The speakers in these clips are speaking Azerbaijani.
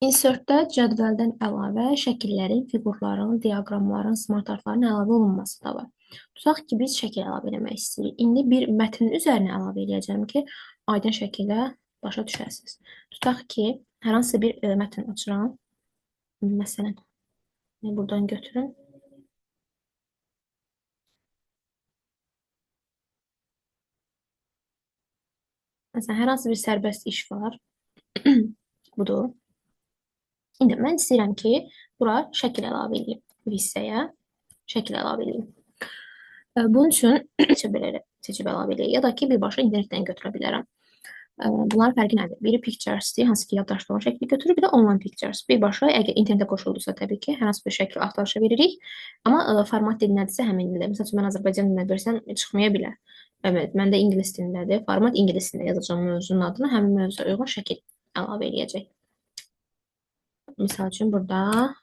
Insertdə cədvəldən əlavə şəkillərin, fiqurların, diaqramların, smart artların əlavə olunması da var. Tutaq ki, biz şəkil əlavə eləmək istəyirik. İndi bir mətnin üzərinə əlavə eləyəcəm ki, aydın şəkildə başa düşəsiniz. Tutaq ki, hər hansısa bir mətn açıram. Məsələn, buradan götürün. Məsələn, hər hansı bir sərbəst iş var. Budur. İndi mən istəyirəm ki, bura şəkil əlavə edeyim. Bu hissəyə şəkil əlavə edeyim. Bunun üçün seçə seçib əlavə edeyim. Ya da ki, birbaşa internetdən götürə bilərəm. Bunların fərqi nədir? Biri Pictures'dir, hansı ki, yaddaşda olan şəkli götürür, bir də online Pictures. Birbaşa, əgər internetə qoşuldusa təbii ki, hər hansı bir şəkil axtarışa veririk. Amma format dili nədirsə həmin dildə. Məsəl üçün, mən Azərbaycan dilində versəm çıxmaya bilər. Evet, məndə ingilis dilindədir. Format ingilis dilində yazacağım mövzunun adını, həmin mövzuya uyğun şəkil əlavə eləyəcək. Misal üçün, burada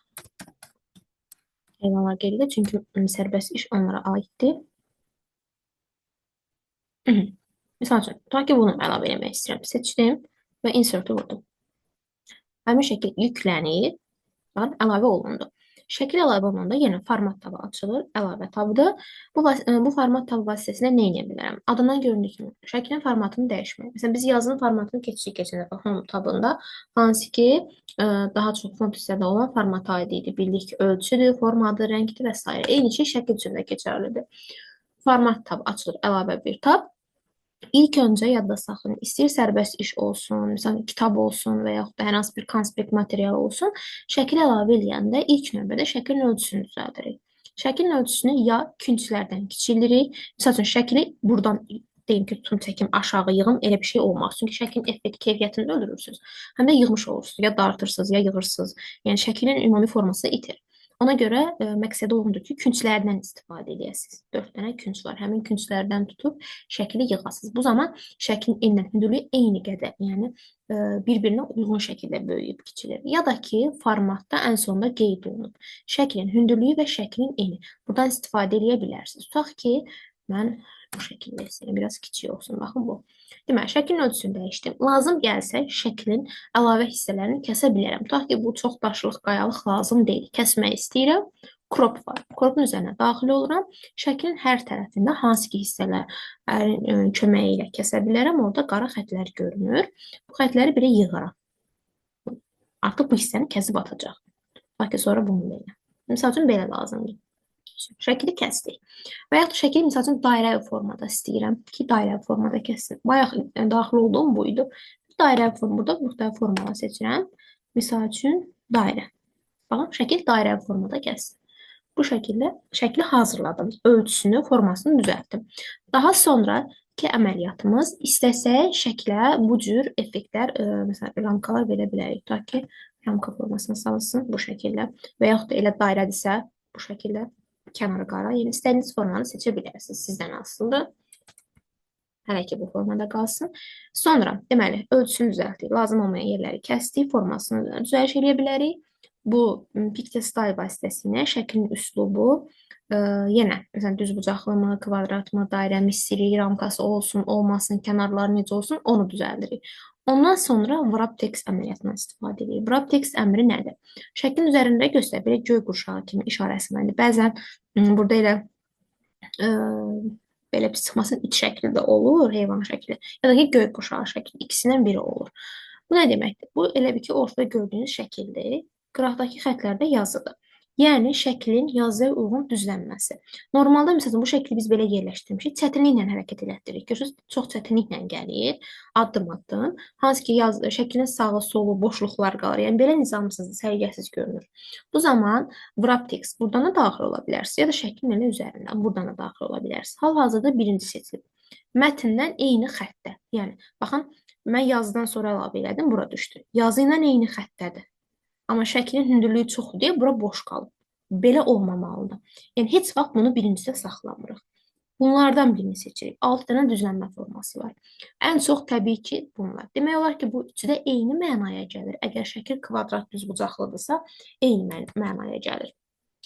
heyvanlar qeyd edilir. Çünki sərbəst iş onlara aiddir. Misal üçün, tutaq ki, bunu əlavə eləmək istəyirəm. Seçdim və insert'ı vurdum. Həmin şəkil yüklənir, baxın, əlavə olundu. Şəkil əlavə olunanda yenə format tabı açılır, əlavə tabıdır. Bu format tabı vasitəsilə nə edə bilərəm? Adından göründüyü kimi şəklin formatını dəyişmək. Məsələn, biz yazının formatını keçdik keçən dəfə home tabında, hansı ki, daha çox font hissədə olan formata aid idi. Bildik ki, ölçüdür, formadır, rəngdir və s. Eyni şey şəkil üçün də keçərlidir. Format tabı açılır, əlavə bir tab. İlk öncə yadda saxlayın. İstəyir sərbəst iş olsun, məsələn, kitab olsun və yaxud da hər hansı bir konspekt materialı olsun. Şəkil əlavə eləyəndə ilk növbədə şəklin ölçüsünü düzəldirik. Şəklin ölçüsünü ya künclərdən kiçildirik. Məsəl üçün, şəkli buradan deyim ki, tutum, çəkim, aşağı yığım, elə bir şey olmaz. Çünki şəklin effekti, keyfiyyətini öldürürsünüz. Həm də yığmış olursunuz, ya dartırsınız, ya yığırsınız. Yəni, şəklin ümumi forması itir. Ona görə məqsədi olundur ki, künclərdən istifadə edəsiniz. 4 dənə künc var. Həmin künclərdən tutub şəkli yığasınız. Bu zaman şəklin enlə hündürlüyü eyni qədər, yəni bir-birinə uyğun şəkildə böyüyüb kiçilir. Ya da ki, formatda ən sonda qeyd olunub. Şəklin hündürlüyü və şəklin eni. Buradan istifadə edə bilərsiniz. Tutaq ki, mən bu şəkildə istəyirəm, biraz kiçik olsun. Baxın bu. Deməli, şəklin ölçüsünü dəyişdim. Lazım gəlsə, şəklin əlavə hissələrini kəsə bilərəm. Tutaq ki, bu çox daşlıq, qayalıq lazım deyil. Kəsmək istəyirəm. Crop var. Cropun üzərinə daxil oluram. Şəklin hər tərəfində hansı ki hissələrin köməyi ilə kəsə bilərəm. Orada qara xətlər görünür. Bu xətləri belə yığıram. Artıq bu hissəni kəsib atacaq. Tutaq ki, sonra bunu belə. Misal üçün, belə lazımdır. Şəkili kəsdik. Və yaxud da şəkili, misal üçün, dairəvi formada istəyirəm ki, dairəvi formada kəssin. Bayaq daxil olduğum bu idi. Dairəvi form, burada müxtəlif formalar seçirəm. Misal üçün, dairə. Baxın, şəkil dairəvi formada kəssin. Bu şəkildə şəkli hazırladım. Ölçüsünü, formasını düzəltdim. Daha sonraki əməliyyatımız, istəsək şəklə bu cür effektlər, məsələn, ramkalar verə bilərik. Tutaq ki, ramka formasına salınsın bu şəkildə. Və yaxud da elə dairədirsə, bu şəkildə. Kənarı qara, yəni istədiyiniz formanı seçə bilərsiniz. Sizdən asılıdır. Hələ ki, bu formada qalsın. Sonra, deməli, ölçüsünü düzəltdik. Lazım olmayan yerləri kəsdik, formasını düzəliş eləyə bilərik. Bu, Picture Style vasitəsilə şəklin üslubu, yenə, məsələn, düzbucaqlı mı, kvadrat mı, dairə mi istəyirik, ramkası olsun, olmasın, kənarları necə olsun, onu düzəldirik. Ondan sonra Wrap Text əməliyyatından istifadə edirik. Wrap Text əmri nədir? Şəklin üzərində göstər, belə göy qurşağı kimi işarəsi var. Bəzən burada elə belə pis çıxmasın, it şəkli də olur, heyvan şəkli, ya da ki, göy qurşağı şəkli, ikisindən biri olur. Bu nə deməkdir? Bu elə bir ki, ortada gördüyünüz şəkildir. Qıraqdakı xətlərdə yazıdır. Yəni, şəklin yazıya uyğun düzlənməsi. Normalda, məsələn, bu şəkli biz belə yerləşdirmişik, çətinliklə hərəkət elətdiririk. Görürsünüz, çox çətinliklə gəlir, addım-addım. Hansı ki, şəklin sağı, solu, boşluqlar qalır. Yəni, belə nizamsız, səliqəsiz görünür. Bu zaman Wrap Text buradan da daxil ola bilərsiniz, ya da şəklin elə üzərindən buradan da daxil ola bilərsiniz. Hal-hazırda birinci seçilib. Mətndən eyni xəttdə. Yəni, baxın, mən yazıdan sonra əlavə elədim, bura düşdü. Yazı ilə eyni xəttdədir. Amma şəklin hündürlüyü çoxdur deyə bura boş qalıb. Belə olmamalıdır. Yəni, heç vaxt bunu birincidə saxlamırıq. Bunlardan birini seçirik. 6 dənə düzlənmə forması var. Ən çox təbii ki, bunlar. Demək olar ki, bu üçü də eyni mənaya gəlir. Əgər şəkil kvadrat düzbucaqlıdırsa, eyni mənaya gəlir.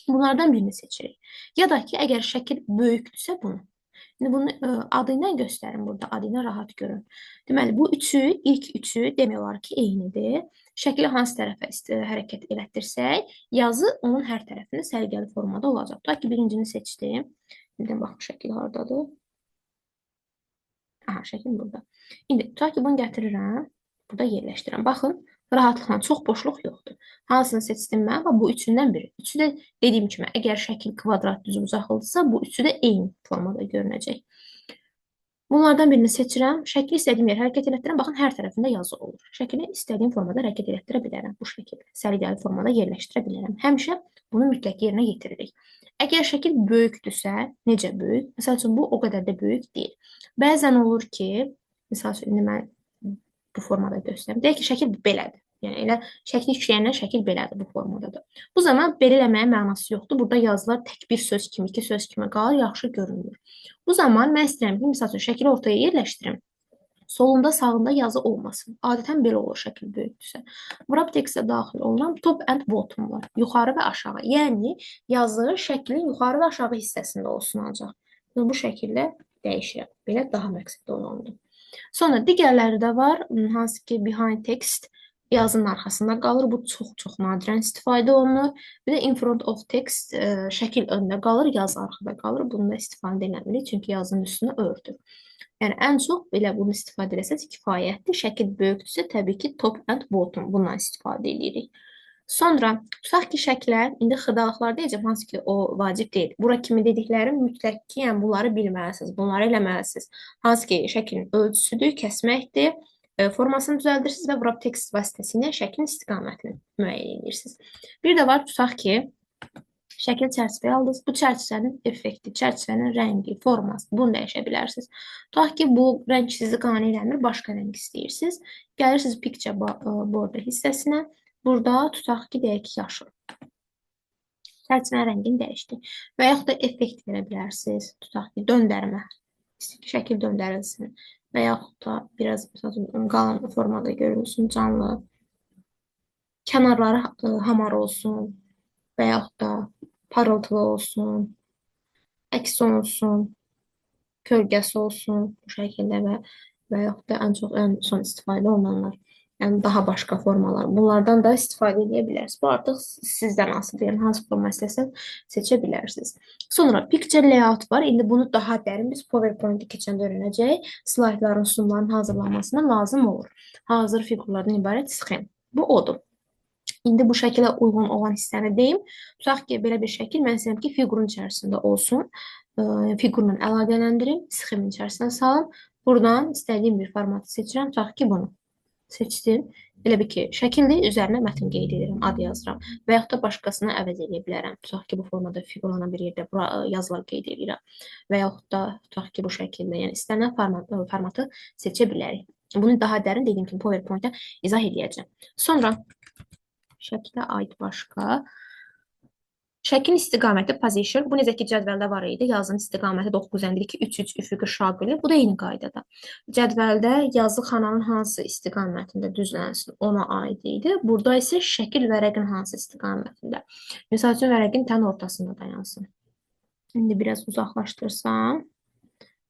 Bunlardan birini seçirik. Ya da ki, əgər şəkil böyükdürsə bunu. İndi bunu adı ilə göstərim burada, adı ilə rahat görün. Deməli, bu üçü, ilk üçü demək olar ki, eynidir. Şəkli hansı tərəfə hərəkət elətdirsək, yazı onun hər tərəfində səliqəli formada olacaq. Tutaq ki, birincini seçdim. İndi baxım, şəkil hardadır? Aha, şəkil burada. İndi tutaq ki, bunu gətirirəm, burada yerləşdirirəm. Baxın, rahatlıqla çox boşluq yoxdur. Hansını seçdim mən? Bax, bu üçündən biri. Üçü də dediyim kimi, əgər şəkil kvadrat düzbucaqlıdırsa, bu üçü də eyni formada görünəcək. Bunlardan birini seçirəm. Şəkli istədiyim yerə hərəkət elətdirəm. Baxın, hər tərəfində yazı olur. Şəkli istədiyim formada hərəkət elətdirə bilərəm. Bu şəkildə səliqəli formada yerləşdirə bilərəm. Həmişə bunu mütləq yerinə yetiririk. Əgər şəkil böyükdürsə, necə böyük? Məsəl üçün, bu o qədər də böyük deyil. Bəzən olur ki, məsəl üçün, indi mən bu formada göstərim. Deyək ki, şəkil belədir. Yəni, elə şəkli yükləyəndən şəkil belədir, bu formadadır. Bu zaman belə eləməyin mənası yoxdur. Burada yazılar tək bir söz kimi, iki söz kimi qalır, yaxşı görünmür. Bu zaman mən istəyirəm ki, misal üçün, şəkili ortaya yerləşdirim. Solunda, sağında yazı olmasın. Adətən belə olur şəkil böyükdürsə. Wrap text-ə daxil olunan top and bottom var. Yuxarı və aşağı. Yəni, yazı şəklin yuxarı və aşağı hissəsində olsun ancaq. Bu şəkildə dəyişirəm. Belə daha məqsədli olundu. Sonra digərləri də var. Hansı ki, behind text yazının arxasında qalır. Bu çox-çox nadirən istifadə olunur. Bir də in front of text şəkil öndə qalır, yazı arxada qalır. Bunu da istifadə eləmirik, çünki yazının üstünü örtür. Yəni, ən çox belə bunu istifadə eləsəz kifayətdir. Şəkil böyükdürsə, təbii ki, top and bottom bundan istifadə edirik. Sonra, tutaq ki, şəklə, indi xırdalıqlar deyəcəm, hansı ki, o vacib deyil. Bura kimi dediklərim mütləq ki, yəni bunları bilməlisiniz, bunları eləməlisiniz. Hansı ki, şəklin ölçüsüdür, kəsməkdir, formasını düzəldirsiniz və wrap text vasitəsilə şəklin istiqamətini müəyyən edirsiniz. Bir də var, tutaq ki, şəkil çərçivəyə aldınız. Bu çərçivənin effekti, çərçivənin rəngi, forması, bunu dəyişə bilərsiniz. Tutaq ki, bu rəng sizi qane eləmir, başqa rəng istəyirsiniz. Gəlirsiniz picture border hissəsinə. Burada tutaq ki, deyək ki, yaşıl. Çərçivənin rəngini dəyişdi. Və yaxud da effekt verə bilərsiniz. Tutaq ki, döndərmə. İstəyir ki, şəkil döndərilsin. Və yaxud da biraz qalın formada görünsün, canlı. Kənarları hamar olsun və yaxud da parıltılı olsun, əks olsun, kölgəsi olsun bu şəkildə və yaxud da ən çox ən son istifadə olunanlar. Yəni daha başqa formalar. Bunlardan da istifadə edə bilərsiniz. Bu artıq sizdən asılıdır. Yəni hansı forma istəsəz seçə bilərsiniz. Sonra picture layout var. İndi bunu daha dərin biz PowerPoint-i keçəndə öyrənəcəyik. Slaytların, sunumların hazırlanmasına lazım olur. Hazır fiqurlardan ibarət sxem. Bu odur. İndi bu şəkilə uyğun olan hissəni deyim. Tutaq ki, belə bir şəkil mən istəyirəm ki, fiqurun içərisində olsun. Fiqurla əlaqələndirim, sxemin içərisinə salım. Buradan istədiyim bir formatı seçirəm. Tutaq ki, bunu seçdim. Elə bil ki, şəkildir, üzərinə mətn qeyd edirəm, ad yazıram və yaxud da başqasına əvəz edə bilərəm. Tutaq ki, bu formada fiqurlanan bir yerdə bura yazılar qeyd edirəm və yaxud da tutaq ki, bu şəkildə, yəni istənilən formatı seçə bilərik. Bunu daha dərin dediyim kimi PowerPoint-də izah edəcəm. Sonra şəkilə aid başqa şəklin istiqaməti position. Bu necə ki cədvəldə var idi. Yazının istiqaməti 952 3 3 üfüqi şaqili. Bu da eyni qaydada. Cədvəldə yazı xananın hansı istiqamətində düzlənsin ona aid idi. Burada isə şəkil vərəqin hansı istiqamətində. Misal üçün vərəqin tən ortasında dayansın. İndi biraz uzaqlaşdırsam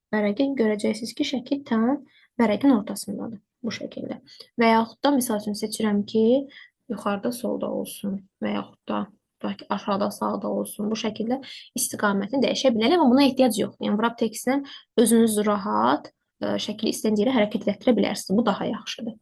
vərəqin görəcəksiniz ki, şəkil tən vərəqin ortasındadır bu şəkildə. Və yaxud da misal üçün seçirəm ki, yuxarıda solda olsun və yaxud da tutaq ki, aşağıda sağda olsun. Bu şəkildə istiqamətini dəyişə bilərəm, amma buna ehtiyac yoxdur. Yəni wrap text-lə özünüz rahat şəkili istədiyiniz yerə hərəkət elətdirə bilərsiniz. Bu daha yaxşıdır.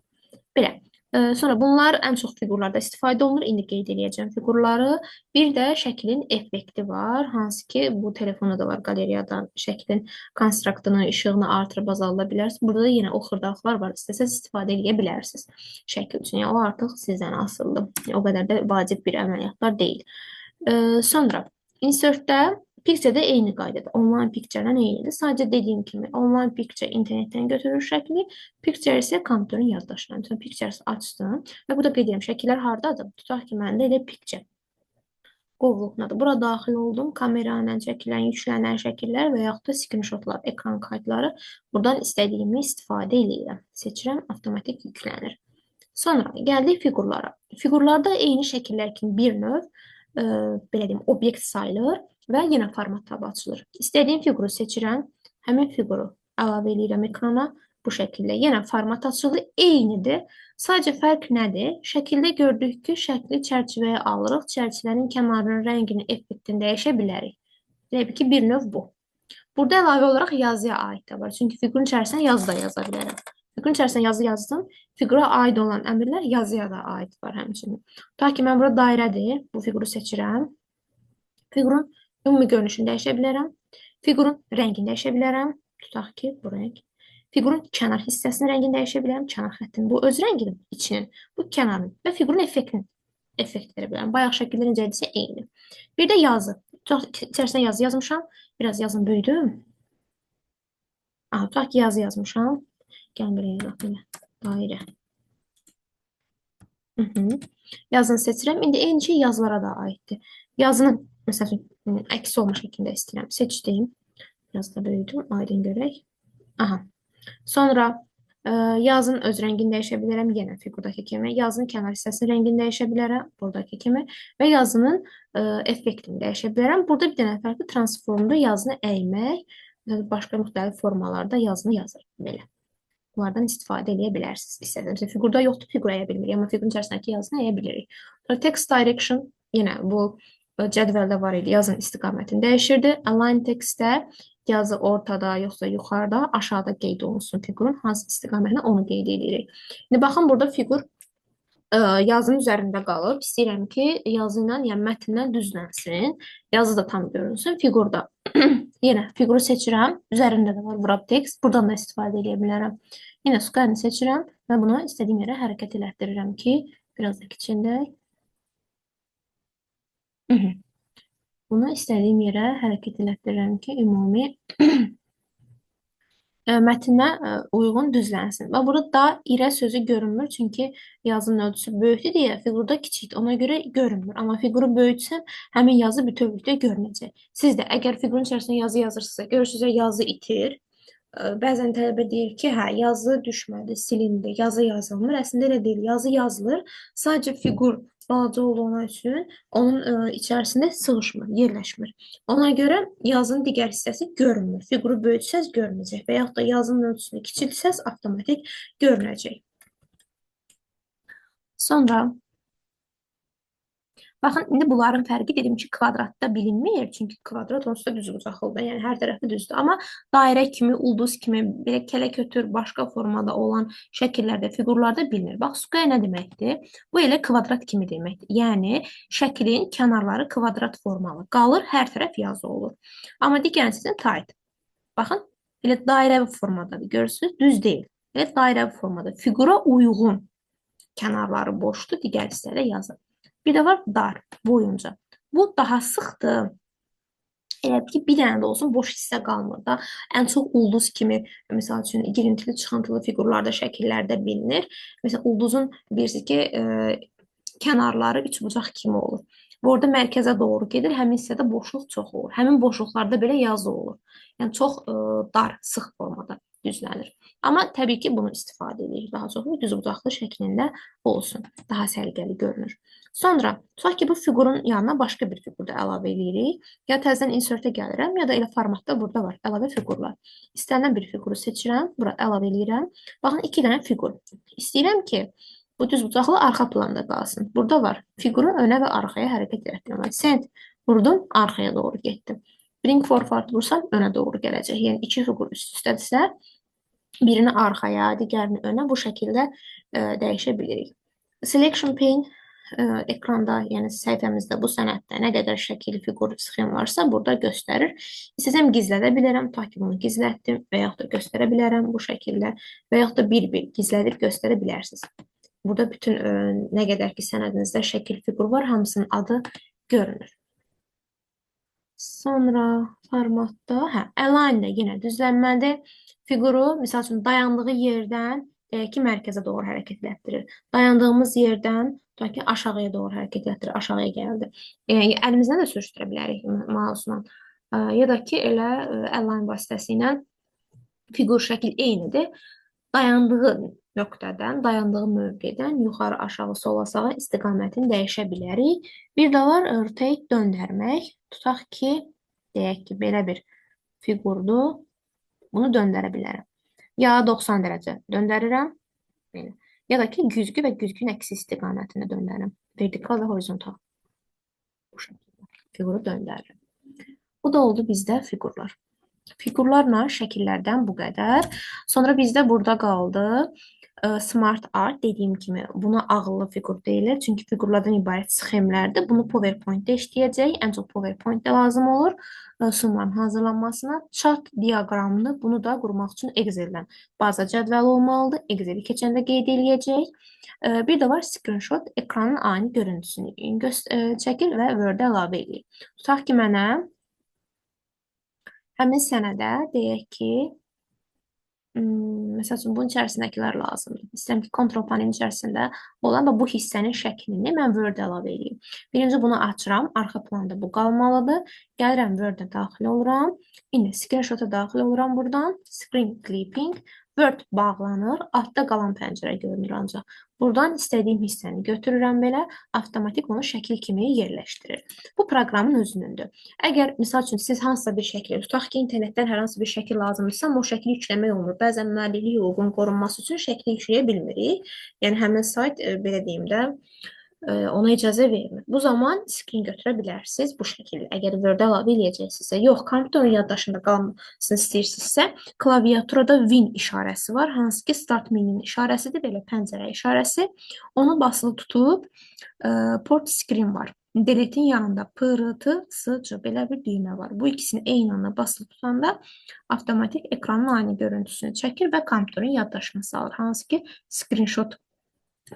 Belə. Sonra bunlar ən çox fiqurlarda istifadə olunur. İndi qeyd eləyəcəm fiqurları. Bir də şəklin effekti var. Hansı ki, bu telefonda da var, qaleriyadan şəklin konstraktını, işığını artırıb azalda bilərsiniz. Burada da yenə o xırdalıqlar var. İstəsəz istifadə edə bilərsiniz şəkil üçün. Yəni, o artıq sizdən asılıdır. Yəni, o qədər də vacib bir əməliyyatlar deyil. Sonra insertdə Picture-də eyni qaydada. Online picture-lə eynidir. Sadəcə dediyim kimi online picture internetdən götürür şəkli, picture isə kompüterin yaddaşından. Məsələn, pictures açdım və burada qeyd edirəm şəkillər hardadır? Tutaq ki, məndə elə picture qovluğunadır. Bura daxil oldum. Kamera ilə çəkilən, yüklənən şəkillər və yaxud da screenshotlar, ekran qaydları. Buradan istədiyimi istifadə eləyirəm. Seçirəm, avtomatik yüklənir. Sonra gəldik fiqurlara. Fiqurlarda eyni şəkillər kimi bir növ, belə deyim, obyekt sayılır və yenə format tabı açılır. İstədiyim fiquru seçirəm. Həmin fiquru əlavə eləyirəm ekrana bu şəkildə. Yenə format açıldı, eynidir. Sadəcə fərq nədir? Şəkildə gördük ki, şəkli çərçivəyə alırıq. Çərçivənin kənarının rəngini, effektini dəyişə bilərik. Elə bil ki, bir növ bu. Burada əlavə olaraq yazıya aid də var. Çünki fiqurun içərisinə yazı da yaza bilərəm. Fiqurun içərisinə yazı yazdım. Fiqura aid olan əmrlər yazıya da aid var həmçinin. Tutaq ki, mən burada dairədir. Bu fiquru seçirəm. Fiqurun ümumi görünüşünü dəyişə bilərəm. Fiqurun rəngini dəyişə bilərəm. Tutaq ki, bu rəng. Fiqurun kənar hissəsinin rəngini dəyişə bilərəm. Kənar xəttinin. Bu öz rənginin içinin, bu kənarın və fiqurun effektini effekt verə bilərəm. Bayaq şəkildə necə idisə eyni. Bir də yazı. Tutaq ki, içərisinə yazı yazmışam. Biraz yazım böyüdüm. Aha, tutaq ki, yazı yazmışam. Gəlin belə yazaq belə. Dairə. Yazını seçirəm. İndi eyni şey yazılara da aiddir. Yazının, məsəl üçün, əks olma şəklində istəyirəm. Seçdim. Biraz da böyüdüm. Aydın görək. Aha. Sonra yazının öz rəngini dəyişə bilərəm. Yenə fiqurdakı kimi. Yazının kənar hissəsinin rəngini dəyişə bilərəm. Buradakı kimi. Və yazının effektini dəyişə bilərəm. Burada bir dənə fərqli transformda yazını əymək, başqa müxtəlif formalarda yazını yazır. Belə. Bunlardan istifadə edə bilərsiniz. İstəsəniz. Məsələn, fiqurda yoxdur, fiqur əyə bilmirik. Amma fiqurun içərisindəki yazını əyə bilirik. Sonra text direction yenə bu cədvəldə var idi. Yazın istiqamətini dəyişirdi. Align text-də yazı ortada, yoxsa yuxarıda, aşağıda qeyd olunsun fiqurun hansı istiqamətini onu qeyd edirik. İndi baxın, burada fiqur yazının üzərində qalıb. İstəyirəm ki, yazı ilə, yəni mətnlə düzlənsin. Yazı da tam görünsün. Fiqurda yenə fiquru seçirəm. Üzərində də var wrap text. Buradan da istifadə edə bilərəm. Yenə square-ni seçirəm və bunu istədiyim yerə hərəkət elətdirirəm ki, biraz da kiçildək. Bunu istədiyim yerə hərəkət elətdirirəm ki, ümumi mətnə uyğun düzlənsin. Və burada dairə sözü görünmür, çünki yazının ölçüsü böyükdür deyə fiqurda kiçikdir. Ona görə görünmür. Amma fiquru böyütsəm, həmin yazı bütövlükdə görünəcək. Siz də əgər fiqurun içərisində yazı yazırsınızsa, görürsünüzsə yazı itir. Bəzən tələbə deyir ki, hə, yazı düşmədi, silindi, yazı yazılmır. Əslində elə deyil, yazı yazılır. Sadəcə fiqur balaca olduğuna üçün onun içərisində sığışmır, yerləşmir. Ona görə yazının digər hissəsi görünmür. Fiquru böyütsəz görünəcək və yaxud da yazının ölçüsünü kiçiltsəz avtomatik görünəcək. Sonra baxın, indi bunların fərqi dedim ki, kvadratda bilinmir. Çünki kvadrat onsuz da düzbucaqlıdır. Yəni hər tərəfi düzdür. Amma dairə kimi, ulduz kimi, belə kələkötür, başqa formada olan şəkillərdə, fiqurlarda bilinir. Bax, square nə deməkdir? Bu elə kvadrat kimi deməkdir. Yəni şəklin kənarları kvadrat formalı qalır, hər tərəf yazı olur. Amma digər sizin tight. Baxın, elə dairəvi formadadır. Görürsünüz, düz deyil. Elə dairəvi formada. Fiqura uyğun kənarları boşdur, digər hissədə yazı. Bir də var dar, boyunca. Bu daha sıxdır. Elə ki, bir dənə də olsun boş hissə qalmır da. Ən çox ulduz kimi, misal üçün, girintili, çıxıntılı fiqurlarda, şəkillərdə bilinir. Məsələn, ulduzun bilirsiniz ki, kənarları üçbucaq kimi olur. Və orada mərkəzə doğru gedir. Həmin hissədə boşluq çox olur. Həmin boşluqlarda belə yazı olur. Yəni, çox dar, sıx formada düzlənir. Amma təbii ki, bunu istifadə edirik. Daha çox düzbucaqlı şəklində olsun. Daha səliqəli görünür. Sonra, tutaq ki, bu fiqurun yanına başqa bir fiqur da əlavə edirik. Ya təzədən insertə gəlirəm, ya da elə formatda burada var əlavə fiqurlar. İstənilən bir fiquru seçirəm, bura əlavə eləyirəm. Baxın, iki dənə fiqur. İstəyirəm ki, bu düzbucaqlı arxa planda qalsın. Burada var. Fiquru önə və arxaya hərəkət elətdirəm. Send vurdum, arxaya doğru getdim. Bring forward vursam, önə doğru gələcək. Yəni, iki fiqur üst üstədirsə, birini arxaya, digərini önə bu şəkildə dəyişə bilirik. Selection pane ekranda, yəni səhifəmizdə bu sənəddə nə qədər şəkil, fiqur, sxem varsa burada göstərir. İstəsəm gizlədə bilərəm, ta ki bunu gizlətdim və yaxud da göstərə bilərəm bu şəkildə və yaxud da bir-bir gizlədib göstərə bilərsiniz. Burada bütün nə qədər ki sənədinizdə şəkil, fiqur var, hamısının adı görünür. Sonra formatda, hə, align də yenə düzlənmədir. Fiquru, misal üçün, dayandığı yerdən deyək ki, mərkəzə doğru hərəkət elətdirir. Dayandığımız yerdən tutaq ki, aşağıya doğru hərəkət elətdirir, aşağıya gəldi. Yəni, əlimizdən də sürüşdürə bilərik mouse'la. Ya da ki, elə align vasitəsilə fiqur şəkil eynidir. Dayandığı nöqtədən, dayandığı mövqedən yuxarı, aşağı, sola, sağa istiqamətini dəyişə bilərik. Bir də var rotate, döndərmək. Tutaq ki, deyək ki, belə bir fiqurdur. Bunu döndərə bilərəm. Ya 90 dərəcə döndərirəm, belə. Ya da ki, güzgü və güzgünün əksi istiqamətində döndərirəm. Vertikal və horizontal. Bu şəkildə fiquru döndərirəm. Bu da oldu bizdə fiqurlar. Fiqurlarla şəkillərdən bu qədər. Sonra bizdə burada qaldı Smart Art, dediyim kimi buna ağıllı fiqur deyilir. Çünki fiqurlardan ibarət sxemlərdir. Bunu PowerPoint-də işləyəcək. Ən çox PowerPoint-də lazım olur sunumların hazırlanmasına. Chart diaqramını bunu da qurmaq üçün Excel-dən baza cədvəli olmalıdır. Excel-i keçəndə qeyd eləyəcək. Bir də var screenshot, ekranın ani görüntüsünü çəkir və Word-ə əlavə eləyir. Tutaq ki, mənə həmin sənədə deyək ki, məsəl üçün, bunun içərisindəkilər lazımdır. İstəyirəm ki, kontrol panelin içərisində olan və bu hissənin şəklini mən Word-ə əlavə edeyim. Birinci bunu açıram, arxa planda bu qalmalıdır. Gəlirəm Word-ə daxil oluram. İndi screenshot-a daxil oluram buradan. Screen clipping. Word bağlanır, altda qalan pəncərə görünür ancaq. Buradan istədiyim hissəni götürürəm belə, avtomatik onu şəkil kimi yerləşdirir. Bu proqramın özünündür. Əgər, misal üçün, siz hansısa bir şəkil, tutaq ki, internetdən hər hansı bir şəkil lazımdırsa, amma o şəkli yükləmək olmur. Bəzən müəlliflik hüququnun qorunması üçün şəkli yükləyə bilmirik. Yəni, həmin sayt, belə deyim də, ona icazə vermir. Bu zaman screen götürə bilərsiniz bu şəkildə. Əgər Word-ə əlavə eləyəcəksinizsə, yox, kompüterin yaddaşında qalmasını istəyirsinizsə, klaviaturada Win işarəsi var, hansı ki Start menünün işarəsidir, belə pəncərə işarəsi. Onu basılı tutub port screen var. Delete-in yanında P, R, T, S, C belə bir düymə var. Bu ikisini eyni anda basılı tutanda avtomatik ekranın ani görüntüsünü çəkir və kompüterin yaddaşına salır. Hansı ki screenshot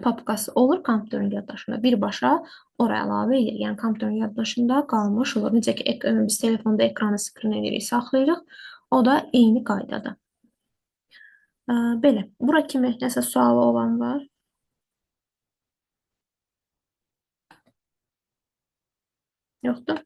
papkası olur kompüterin yaddaşında. Birbaşa oraya əlavə edir. Yəni kompüterin yaddaşında qalmış olur. Necə ki biz telefonda ekranı screen edirik, saxlayırıq. O da eyni qaydada. Belə. Bura kimi nəsə sualı olan var? Yoxdur?